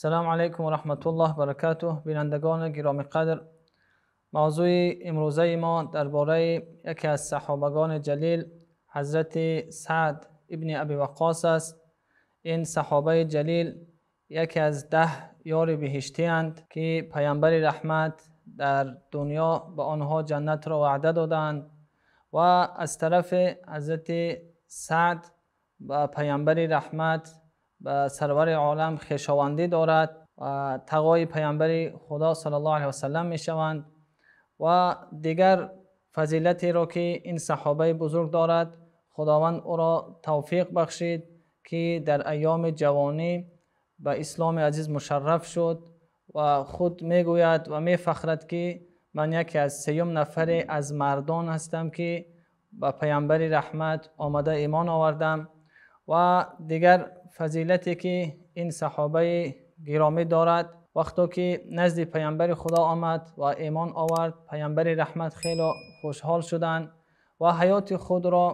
Салом алайкум ва раҳматуллоҳи ва баракатуҳ. Бинандагони гиромиқадр, мавзӯи имрӯзаи мо дар бораи яке аз саҳобагони ҷалил, Ҳазрати Саъд ибни Абӣ Ваққос аст. Ин саҳобаи ҷалил яке аз 10 ёри биҳиштӣ анд, ки Паёмбари раҳмат дар дунё ба онҳо ҷаннатро ваъда додаанд ва аз тарафи Ҳазрати Саъд ба Паёмбари раҳмат, ба сарвари олам хешовандӣ дорад ва тағои Паёмбари Худо саллаллоҳу алайҳи васаллам мешаванд ва дигар фазилате, ки ин саҳобаи бузург дорад, Худованд ӯро тавфиқ бахшид, ки дар айёми ҷавонӣ ба исломи азиз мушарраф шуд ва худ мегӯяд ва мефахрад, ки ман яке аз сеюм нафаре аз мардон ҳастам, ки ба Паёмбари раҳмат омада имон овардам. Ва дигар фазилате, ки ин саҳобаи гиромӣ дорад, вақте ки назди Паёмбари Худо омад ва имон овард, Паёмбари раҳмат хеле хушҳол шуданд ва ҳаёти худро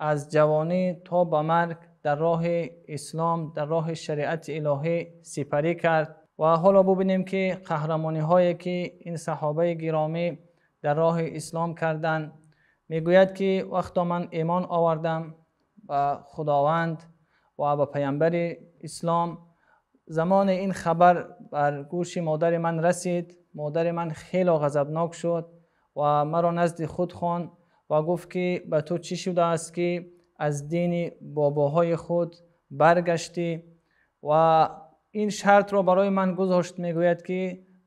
аз ҷавонӣ то ба марг дар роҳи ислом, дар роҳи шариати илоҳӣ сипарӣ кард. Ва ҳоло бубинем, ки қаҳрамониҳое, ки ин саҳобаи гиромӣ дар роҳи ислом карданд. Мегӯяд, ки вақте ман имон овардам ба Худованд ва ба Паёмбари ислом, замони ин хабар бар гӯши модари ман расид, модари ман хеле ғазабнок шуд ва маро назди худ хонд ва гуфт, ки ба ту чӣ шудааст, ки аз дини бобоҳои худ баргаштӣ? Ва ин шартро барои ман гузошт, мегӯяд, ки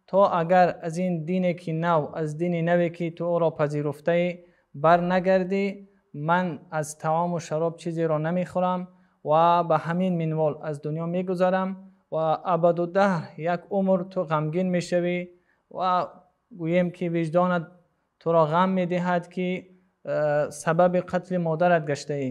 то агар аз ин дине ки нав, аз дини наве, ки ту ӯро пазируфтаӣ, бар нагардӣ, ман аз таому шароб чизеро намехӯрам ва ба ҳамин минвол аз дунё мегузарам ва абаду даҳр як умр ту ғамгин мешавӣ ва гӯем, ки виҷдонат туро ғам медиҳад, ки сабаби қатли модарат гаштаӣ.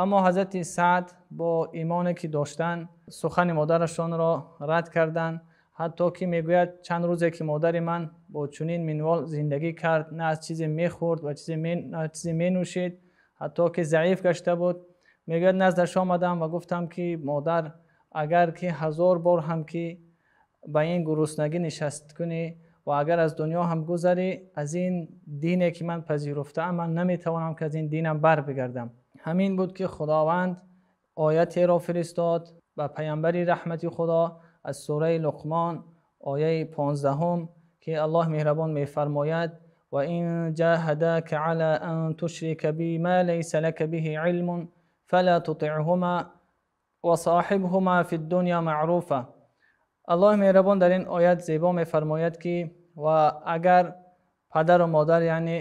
Аммо Ҳазрати Саъд бо имоне, ки доштанд, сухани модарашонро рад карданд. Ҳатто ки мегӯяд, чанд рӯзе ки модари ман бо чунин минвол зиндагӣ кард, на аз чизе мехӯрд ва на чизе менӯшид, ҳатто ки заиф гашта буд. Мегӯяд, наздаш омадам ва гуфтам, ки модар, агар ки 1000 бор ҳам ки ба ин гуруснагӣ нишаст кунӣ ва агар аз дунё ҳам гузарӣ, аз ин дине, ки ман пазируфтаам, ман наметавонам, ки аз ин динам бар бигардам. Ҳамин буд, ки Худованд оятеро фиристод ба Паёмбари раҳмати Худо аз сураи Луқмон, ояи 15, ки Аллоҳ меҳрабон мефармояд: ва ин ҷаҳадака ала ан тушрика би ма лайса лака биҳи илмун фала тутиъҳума ва соҳибҳума фид-дунё маъруфа. Аллоҳ меҳрабон дар ин оят зебо мефармояд, ки ва агар падару модар, яъне,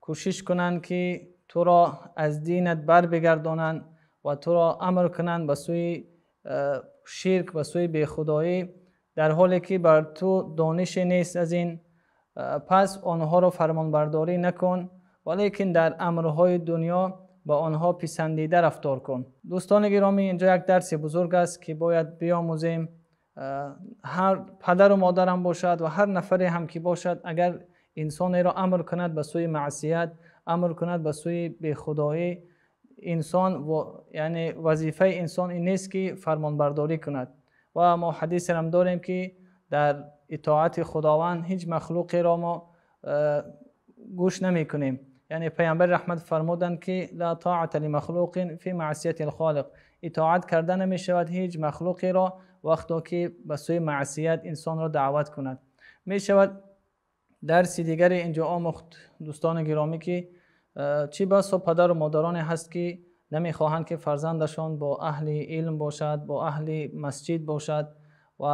кӯшиш кунанд, ки туро аз динат бар бигардонанд ва туро амр кунанд ба сӯи ширк, ба сӯи бехудоӣ, дар ҳоле ки бар ту донише нест аз ин, пас онҳоро фармонбардорӣ накун, валекин дар амрҳои дунё ба онҳо писандида рафтор кун. Дӯстони гиромӣ, инҷо як дарси бузург аст, ки бояд биомӯзем. Ҳар падару модарам бошад ва ҳар нафаре ҳам ки бошад, агар инсонеро амр кунад ба сӯи маъсият, амр кунад ба сӯи бехудоӣ, инсон, яъне вазифаи инсон ин нест, ки фармонбардорӣ кунад. Ва мо ҳадисе ҳам дорем, ки дар итоати Худованд ҳеҷ махлуқеро мо гӯш намекунем. Яъне Паёмбари раҳмат фармуданд, ки ла тоата лимахлуқин фи маъсияти лхолиқ, итоат карда намешавад ҳеҷ махлуқеро вақто ки ба сӯи маъсият инсонро даъват кунад. Мешавад дарси дигаре инҷо омӯхт, дӯстони гиромӣ, ки чӣ басо падару модароне ҳаст, ки намехоҳанд, ки фарзандашон бо аҳли илм бошад, бо аҳли масҷид бошад ва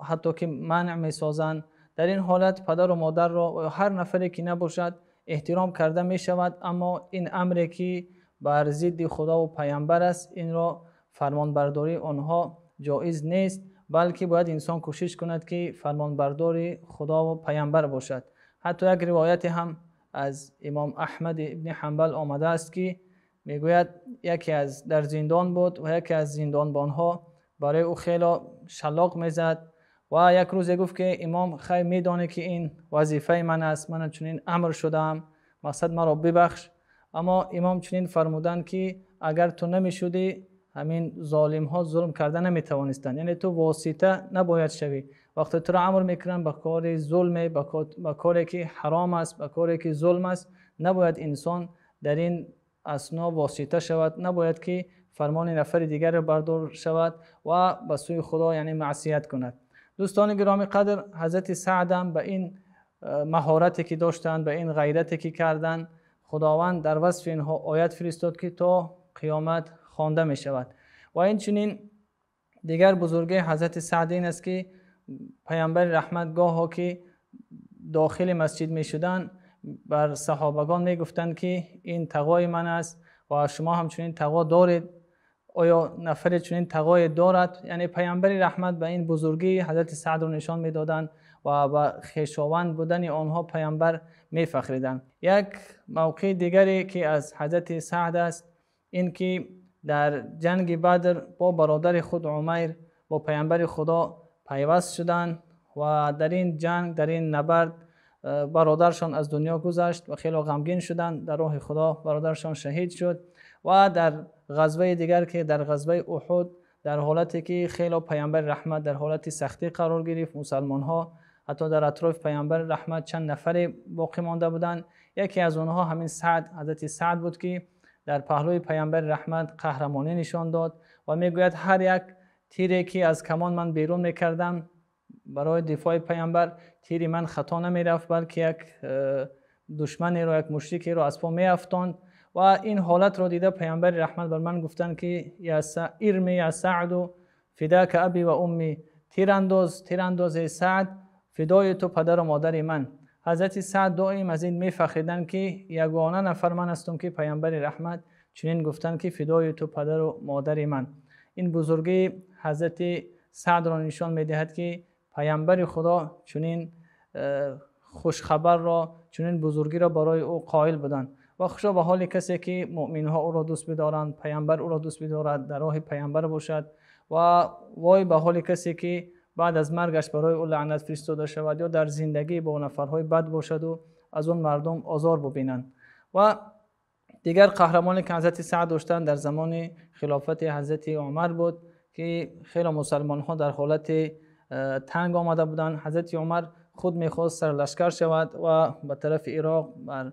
ҳатто ки манъ месозанд. Дар ин ҳолат падару модарро, ҳар нафаре ки набошад, эҳтиром карда мешавад, аммо ин амре, ки бар зидди Худову Паёмбар аст, инро фармонбардории онҳо ҷоиз нест, балки бояд инсон кӯшиш кунад, ки фармонбардори Худову Паёмбар бошад. Ҳатто як ривояте ҳам аз Имом Аҳмад ибни Ҳанбал омадааст, ки мегӯяд, яке аз дар зиндон буд ва яке аз зиндонбонҳо барои ӯ хеле шалоқ мезад ва як рӯзе гуфт, ки имом, хайр, медонӣ, ки ин вазифаи ман аст, ман чунин амр шудаам, мақсад маро бибахш. Аммо имом чунин фармуданд, ки агар ту намешудӣ, ҳамин золимҳо зулм карда наметавонистанд. Яъне ту восита набояд шавӣ. Вақте туро амр мекунанд ба кори зулме, ба коре ки ҳаром аст, ба коре ки зулм аст, набояд инсон дар ин асно восита шавад, набояд ки фармони нафари дигарро бардор шавад ва ба сӯи Худо яъне маъсият кунад. Дӯстони гиромӣ қадр, ҳазрати Саъд ҳам ба ин маҳорате ки доштанд, ба ин ғайрате ки карданд, Худованд дар васфи инҳо оят фиристод ки то қиёмат хонда мешавад. Ва инчунин дигар бузургии ҳазрати Саъд ин аст ки паёмбари раҳмат гоҳо ки дохили масҷид мешуданд, бар саҳобагон мегуфтанд ки ин тағои ман аст ва шумо ҳамчунин тағо доред. Оё нафаре чунин тағое дорад? Яъне паёмбари раҳмат ба ин бузургии ҳазрати Саъдро нишон медоданд ва ба хешованд будани онҳо паёмбар мефахриданд. Як мавқеи дигаре ки аз ҳазрати Саъд аст ин ки дар ҷанги Бадр бо бародари худ Умайр бо паёмбари Худо пайваст шуданд ва дар ин ҷанг, дар ин набард бародаршон аз дунё гузашт ва хеле ғамгин шуданд. Дар роҳи Худо бародаршон шаҳид шуд. Ва дар ғазваи дигар ки дар ғазваи Уҳуд, дар ҳолате ки хеле паёмбари раҳмат дар ҳолати сахтӣ қарор гирифт, мусалмонҳо ҳатто дар атрофи паёмбари раҳмат чанд нафаре боқӣ монда буданд. Яке аз онҳо ҳамин Саъд, ҳазрати Саъд буд ки дар паҳлӯи паёмбари раҳмат қаҳрамонӣ нишон дод ва мегӯяд ҳар як тире ки аз камон ман берун мекардам барои дифои паёмбар, тири ман хато намерафт, балки як душманеро, як мушрикеро аз по меафтонд. Ва ин ҳолатро дида паёмбари раҳмат бар ман гуфтанд ки ирми я Саъду фидака аби ва умми, тирандоз, тирандоз эй Саъд, фидои ту падару модари ман. ҳазрати Саъд доим аз ин мефахриданд ки ягона нафар ман ҳастам ки паёмбари раҳмат чунин гуфтанд ки фидои ту падару модари ман. Ин бузургии ҳазрати Саъдро нишон медиҳад ки паёмбари Худо чунин хушхабарро, чунин бузургиро барои ӯ қоил буданд. Ва хушо ба ҳоли касе ки муъминҳо ӯро дӯст бидоранд, паёмбар ӯро дӯст бидорад, дар роҳи паёмбар бошад. Ва вой ба ҳоли касе ки баъд аз маргаш барои ӯ лаънат фиристода шавад ё дар зиндагӣ бо нафарҳои бад бошаду аз он мардум озор бубинанд. Ва дигар қаҳрамоне ки ҳазрати Саъд доштанд дар замони хилофати ҳазрати Умар буд ки хеле мусалмонҳо дар ҳолати танг омада буданд. ҳазрати Умар худ мехост сарлашкар шавад ва ба тарафи Ироқ бар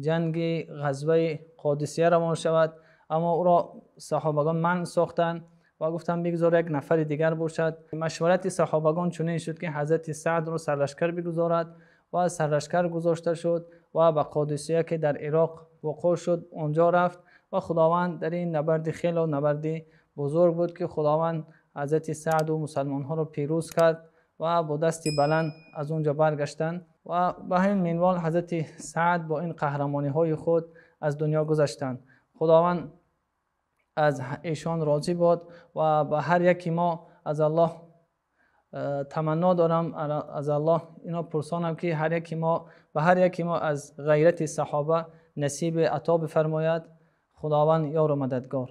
ҷанги ғазваи Қодисия равон шавад, аммо ӯро саҳобагон манъ сохтанд ва гуфтанд бигзор як нафари дигар бошад. Машварати саҳобагон чунин шуд ки ҳазрати Саъдро сарлашкар бигузорад ва сарлашкар гузошта шуд ва ба Қодисия ки дар Ироқ вуқӯъ шуд онҷо рафт. Ва Худованд дар ин набарди хеле набарди бузург буд ки Худованд ҳазрати Саъду мусалмонҳоро пирӯз кард ва бо дасти баланд аз он ҷо баргаштанд. Ва ба ҳамин минвол ҳазрати Саъд бо ин қаҳрамониҳои худ аз дунё гузаштанд. Худованд аз эшон розӣ бод ва ба ҳар яки мо аз Аллоҳ таманно дорам, аз Аллоҳ ино пурсонам ки ҳар яки мо ба ҳар яки мо аз ғайрати саҳоба насиби ато бифармояд. Худованд ёру мададгор.